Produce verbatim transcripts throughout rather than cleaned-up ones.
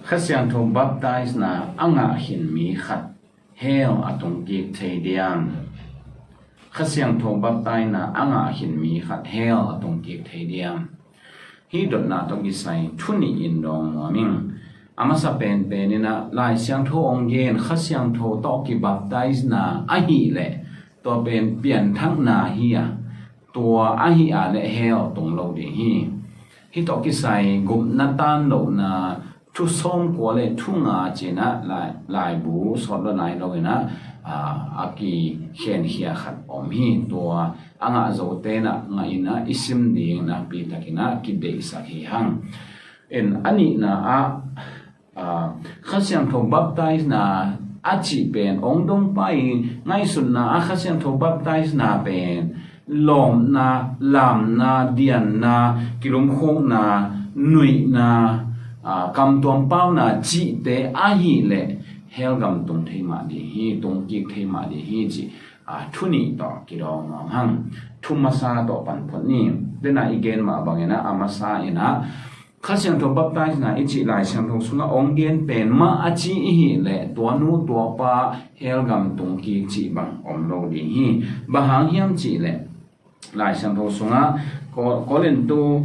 Kha Siangtho baptisena a ngah khin mi khat hell a tung kik thei diam? Kha Siangtho baptisena a ngah khin mi khat hell a tung kik thei diam? Hih dotna tawh kisai thu nih in dawng nuam ing. A masa penpen in ah Lai Siangtho hong gen, Kha Siangtho tawh kibaptisena ahih leh tua pen pianthakna hi a, tua ahih a leh hell tung lo ding hi. Hih tawh kisai gupna tan lohna thu sawmkua le thu nga ci-in ah lai, laibu sawt lo nai lo in ah, a, a kikhenkhia khat om hi. Tua a ngah zote in ah ngah in ah i sim ding nakpi takin ah kideihsak hi hang. In a nihna ah, a, Kha Siangtho baptisena a cih pen hong dong pah in, ngaihsutna ah Kha Siangtho baptisena pen lawpna, lamna, dianna, kilumkhukna, nuihna, a, kamtuam pauna cihte ahih leh hell gam tung thei mah ding hi, tung kik thei mah ding hi cih, a, thu nih tawh kidawng nuam hang. Thu masa tawh pan phot ni. Dena i gen mah bangin ah a masa in ah Kha Siangtho baptisena i cih Lai Siangtho sungah hong gen pen mah a ci i hih leh tua nu tua pa hell gam tung kik cih bang om lo ding hi. Bang hang hiam cih leh Lai Siangtho sungah Ko-, Korintu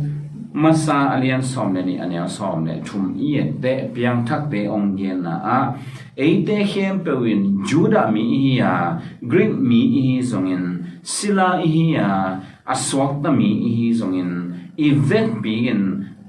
masa a lian sawm le nih a neu sawm le thum i et teh piangthakte hong genna ah, eite khempeuh in Judah mi i hi a, Greek mi i hi zongin, sila i hi a, a suakta mi i hi zongin, i vekpi in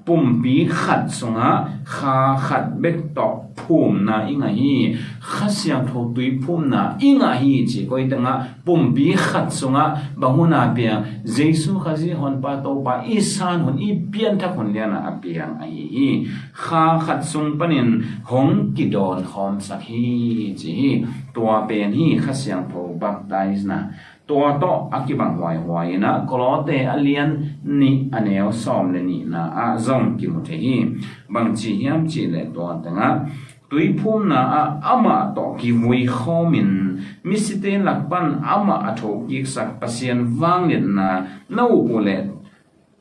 pumpi khat sungah kha khat bek tawh phumna i ngah hi. Kha Siangtho tuiphumna i ngah hi ci. Koi tengah? Pumpi khat sungah. Bang hun a piang? Jesu Khazih Honpa Topa i san hun, i pianthak hun lian ah a piang ahi hi. Kha khat sung panin hong kidawn khawmsak hi ci hi. Tua pen hi Kha Siangtho baptisena. Tua tawh a kibang huaihuai in ah Kolose a lian nih a neu sawm le nihna ah zong kimu thei hi. Bang ci hiam cih leh tua tengah tuiphumna ah amah tawh kivui khawmin misite lak pan amah a thokiksak Pasian vangliatna na up uh leh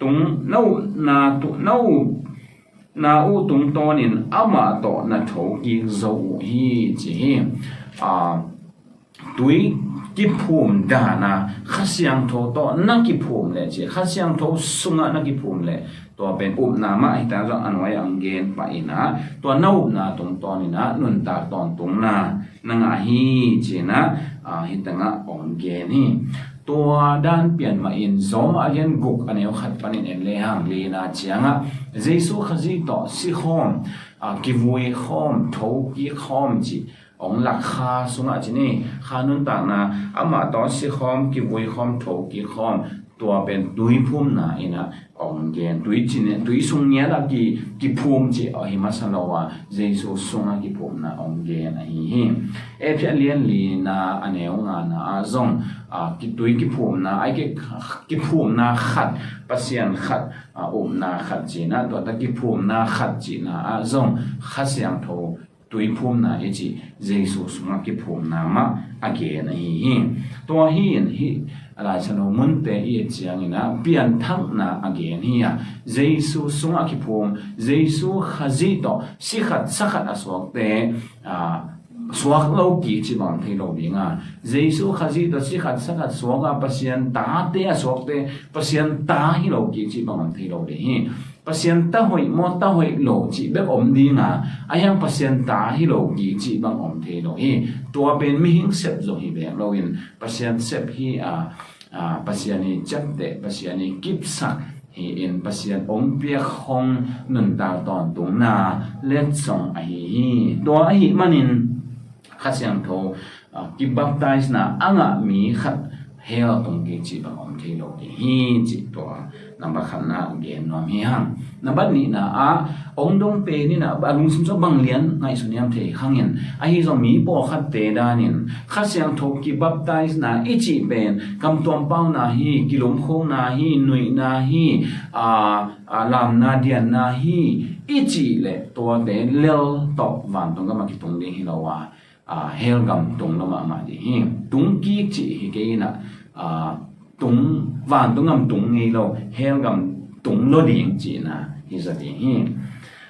tung, na upna tu-, na upna uh tungtawnin amah tawh na thokik zo uh hi ci hi. A, tui kiphum dan a Kha Siangtho tawh na kiphum leh ci, Kha Siangtho sungah na kiphum leh tua pen upna mah hi ta zong a nuai ah hong gen pah in ah, tua na upna tungtawnin ah nuntak tawntungna na ngah hi ci-in ah, a, hih tengah hong gen hi. Tua dan pian mah in Rom a lian guk a neu khat panin en lehang lina ciangah Jesu Khazih tawh sikhawm, a, kivui khawm, thokik khawm cih hong lak, kha sungah ci ni, kha nuntakna, amah tawh sikhawm, kivui khawm, thokik khawm, tua pen tuiphumna in ah hong gen. Tui ci ni, tui sung ngiat ah ki, kiphum cih ahi masa lo a, Jesu sungah kiphumna hong gen ahi hi. Efesa lian lina a neu ngana ah zong, a, ki, tui kiphumna, a, ki, kiphumna khat, Pasian khat, a, upna khat cihna, tua ta kiphumna khat cihna ah zong Kha Siangtho tuiphumna i cih Jesu sungah kiphumna mah a gen ahi hi. Tua hi in hih Lai Siangtho munte i et ciangin ah pianthakna a gen hi a, Jesu sungah kiphum, Jesu Khazih tawh si khat sa khat a suakte, a, suak lo kik cih bang om thei lo ding a, Jesu Khazih tawh si khat sa khat suak a, Pasian tate a suakte Pasian ta hi lo kik cih bang om thei lo ding hi. Pasian ta hoih maw, ta hoih lo cih bek om ding a, a hiang Pasian ta hi lo kik cih bang om thei lo hi. Tua pen mihing sep zong hi bek loin Pasian sep hi a, a, Pasian i ciapteh, Pasian i kipsak hi in, Pasian hong piak hong nuntak tawntungna letsong ahi hi. Tua ahih manin Kha Siangtho, a, kibaptisena a ngah mi khat hell tung kik cih bang om thei lo ding hi cih tua nambat khatna gen nuam hi hang. Nambat nihna ah hong dong pen in ah a lungsim sung bang lian ngaihsun hiam thei khang in, ahi zong mi pawlkhatte danin Kha Siangtho kibaptisena i cih pen kamtuam pauna hi, kilumkhukna hi, nuihna hi, a, a, lamna dianna hi i cih leh tuate lel tawh vantung gam ah kitung ding hi lo a, a, hell gam tung lo mahmah ding hi. Tung kik cih hi kei in ah, a, tung, vantung gam tung ngei lo, hell gam tung lo ding cihna hi zaw ding hi.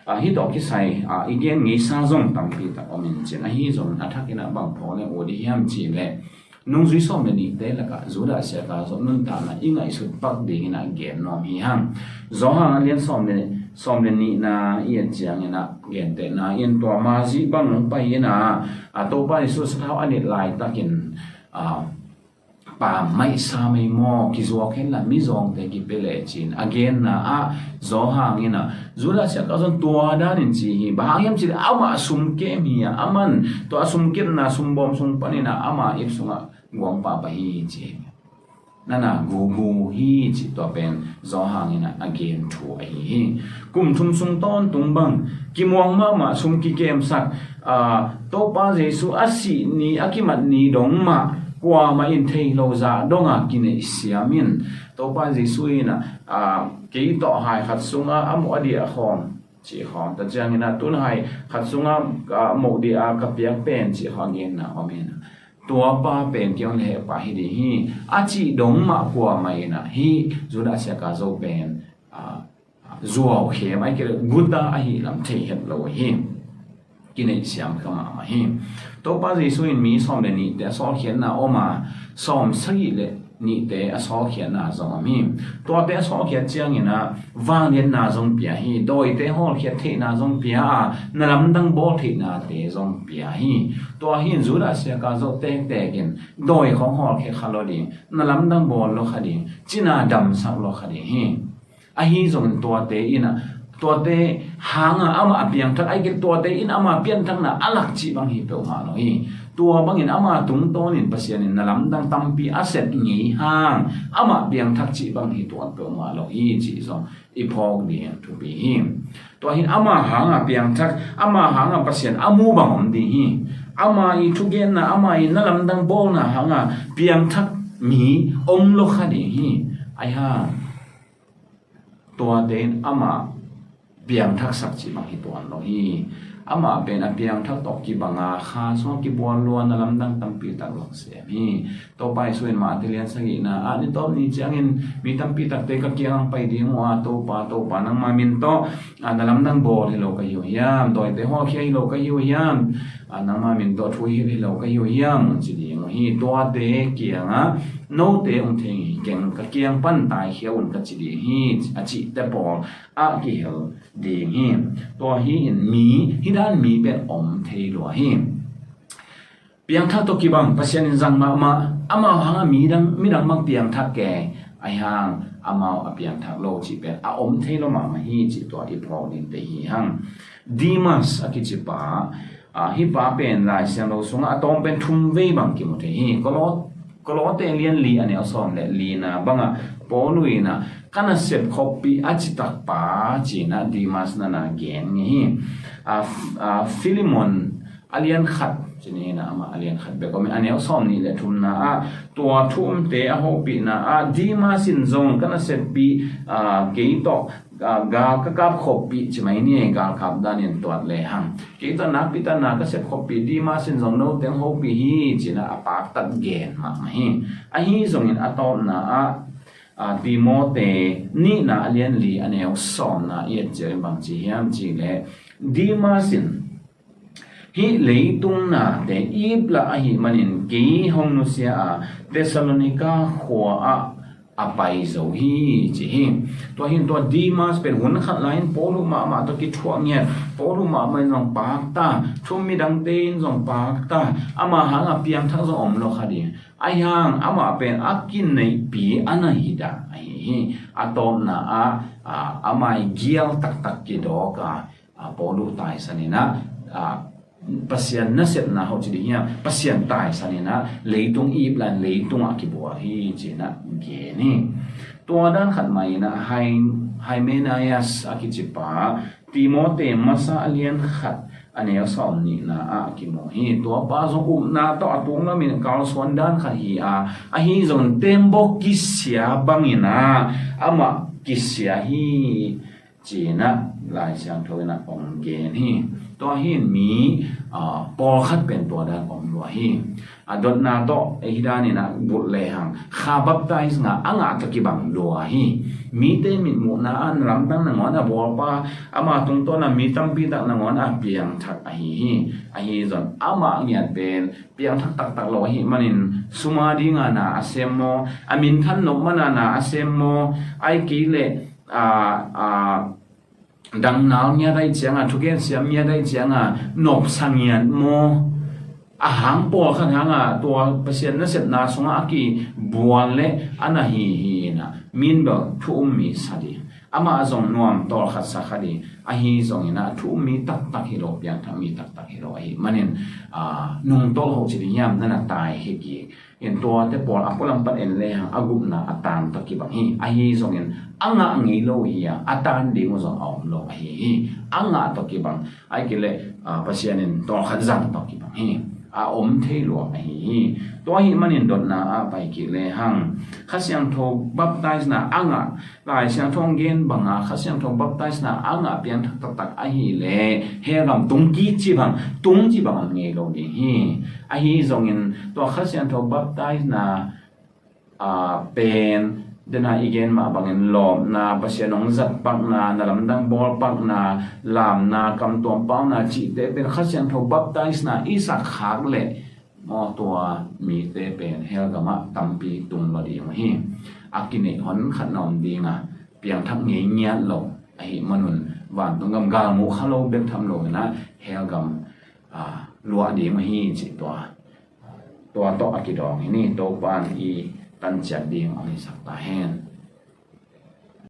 A, hih tawh kisai a i gen ngeisa zong tampi tak om in cin, ahi zongin a thakin a bang phawk le ut ding hiam cih leh, nungzui sawm le nihte lakah Judas Iskariot zong nuntakna i ngaihsut pak dingin a gen nuam hi hang. Johan a lian sawm le, sawm le nihna i et ciangin a gentehna in tua ma zih bang hong pai in a, a Topa Jesu sathau a nit laitakin, a, pammaih sa mei maw, kizuak hen la mizawngte kipia lecin a genna ah Johan in a, Judas Iskariot zong tua danin ci hi, bang hang hiam cih leh amah sumkem hi a, aman tua sumkemna sumbawm sung panin a ama ip sungah guang pahpah hi ci hi. Nana gugu hi cih tua pen Johan in a gen thu ahi hi. Kum thum sung tawntung bang kimuang mahmah sum kikemsak, a, Topa Jesu a sih ni a kimat ni dong mah kuamah in thei lo zah dong a kineihsiam in, Topa Jesu in a, a, kei tawh hai khat sungah a moh a diah khawm cih khawm, tua ciangin a tun hai khat sungah, a, moh diah a ka piak pen cih khawm a genna om in a, tua pa pen kei hong lehpa hi ding hi a cih dong mah kuamah in a hih Judas Iskariot pen, a, zuau khem, ahih kei leh guta ahih lam thei het lo hi. Kineihsiam kha mahmah hi. Topa Jesu in mi sawm le nihte a sawlkhiatna om a, sawm sagih le nihte a sawlkhiatna zong om hi. Tuate a sawlkhiat ciangin a vangliatna zong pia hi. Dawite hawlkhiat theihna zong pia a, na lamdang bawl theihnate zong pia hi. Tua hi in Judas Iskariot tektek in dawi khawng hawlkhia kha lo ding, na lamdang bawl lo kha ding, cina damsak lo kha ding hi. Ahi zongin tuate in a, tuate hanga amah a piangthak, ahih kei leh tuate in ama pianthakna a lak cih bang hi peuhmah lo hi. Tua bangin ama tungtawnin Pasian in na lamdang tampi a sep ngei hang amah piangthak cih bang hi tuan peuhmah lo hi cih zong i phawk ding thupi hi. Tua hi in ama hanga piangthak, ama hanga Pasian a mu bang om ding hi. Ama i thugenna, ama i na lamdang bawlna hanga piangthak mi om lo kha ding hi. Ahi hang tuate in amah piangthaksak cih bang hi tuan lo hi. Amah pen a piangthak tawh kibang a, kha sungah kibual lua na lamdang tampi tak zong sem hi. Topa Jesu in Mate lian sagihna ah, ni tawp ni ciangin mi tampi takte ka kiang pai ding uh a, Topa, Topa, nangma min tawh, a, na lamdang bawl hi lo ka hi uh hiam, dawite hawlkhia hi lo ka hi uh hiam, a, nangma min tawh thu hilh hi lo ka hi uh hiam, ci ding uh hi. Tuate kiangah note hong thei ngei keng, ka kiang pan taikhia un ka ci ding hi, a cihte pawl ah kihel ding hi. Tua hi in mi, hih dan mi pen om thei lua hi. Piangthak tawh kibang, Pasian in zang mahmah, amau hangah midang, midang bang piangthak kei, ahi hang amau a piangthak lo cih pen a om thei lo mahmah hi cih tua i phawk dingte hi hang. Demas a kici pa, a, hih pa pen Lai Siangtho sungah a tawm pen thum vei bang kimu thei hi. Kolo-, Kolose lian li a neu sawm le lina bangah Paul in a ka nasep khuapi a citak pa ci-in a Demas nana gen ngei hi. A, a, Filemon a lian khat ci-in a, amah a lian khat bek om in, a neu sawm nih le thumna ah tua thu umte a hopihna ah Demas in zong ka nasep pi, a, kei tawh, a, gal ka kap khopih ci mai ni, gal kap danin tuat lehang. Kei tawh nakpi takin na ka sep khopih Demas in zong note hong hopih hi ci-in a paktat gen mahmah hi. Ahi zongin a tawpna ah, a, Timote nihna a lian li a neu sawmna i et ciangin bang ci hiam cih leh, Demas in hih leitung nate iplah ahih manin kei hong nusia a, Thessalonika khua ah a pai zo hi ci hi. Tua hi in tua Demas pen hun khat lai-in Paul uh mahmah tawh kithuah ngiat, Paul uh mahmah in zong pakta, thu um midangte in zong pakta, ama hangah piangthak zong om lo kha ding. Ahi hang amah pen a kineihpi a na hi dah ahi hi. A tawpna ah, a, a mai gial taktak kidawk a, a, Paul uh taisan in a, a, Pasian nasepna hong ci ding hiam, Pasian taisan in a leitung iplah in leitungah kibual hi ci-in a gen hi. Tua dan khat mah in a Hy-, Hymenaeus a kici pa Timote masa a lian khat a neu sawm nihna ah kimu hi. Tua pa zong upna tawh a tung lamin kalsuan dan khat hi a, ahi zongin tembok kisia bangin a amah kisia hi ci-in a Lai Siangtho in ah hong gen hi. Tua hi in mi, ah, pawlkhat pen tua dan om lua hi. A dotna tawh ei hi dan in ah gulh lehang, Kha baptize nga a ngah tawh kibang lua hi. Mite mitmuhna ah na lamdang nangawn a bawlpa, ama tungtawn ah mi tampi tak nangawn a piangthak ahi hi. Ahi zong amah ngiat pen piangthak taktak lo ahih manin, sum a ding a na a sem maw, a minthan nop man a na a sem maw, ahih kei leh, a, a, dangnal ngiat ahih ciangin, thugen siam ngiat ahih ciangin, nopsa ngiat maw, a hang pawlkhat hangin tua Pasian nasepna sungah a kibuan leh a na hi hi in ah, min bel thu um mi sa ding. Amah zong nuam tawlkhat sa kha ding. Ahi zongin ah thu um mi taktak hi lo, piangthak mi taktak hi lo ahih manin, a, nungtolh hoh ci ding hiam, na na tai hi kik in. Tuate pawl a pualam pan en lehang a gupna a tan tawh kibang hi. Ahi zongin a ngah ngei lo hi a, a tan ding uh zong a om lo ahi hi. A ngah tawh kibang, ahih kei leh, a, Pasian in tawlkhat zang tawh kibang hi. A om thei lua ahi hi. Tua ahih manin dotna ah pai kik lehang, Kha Siangtho baptize na a ngah, Lai Siangtho hong gen banga Kha Siangtho baptize na a ngah piangthak taktak ahih leh, hell gam tung kik ci bang, tung ci bang om ngei lo ding hi. Ahi zongin tua Kha Siangtho baptize na, a, pen, den a i gen mah bangin lawpna, Pasian hong zat pakna, na lamdang bawl pakna, lamna, kamtuam pauna cihte pen Kha Siangtho baptize na i sak khak leh, maw, tua mite pen hell gamah tampi tung lo ding uh hi. A kineih hon khat na om ding a, piangthak ngei ngiat lo ahih manun, vantung gam galmuh kha lo bek tham lo in ah hell gam, a, luah ding uh hi cih tua, tua tawh a kidawng hi ni. Topa in i tanciat ding hong hisak ta hen.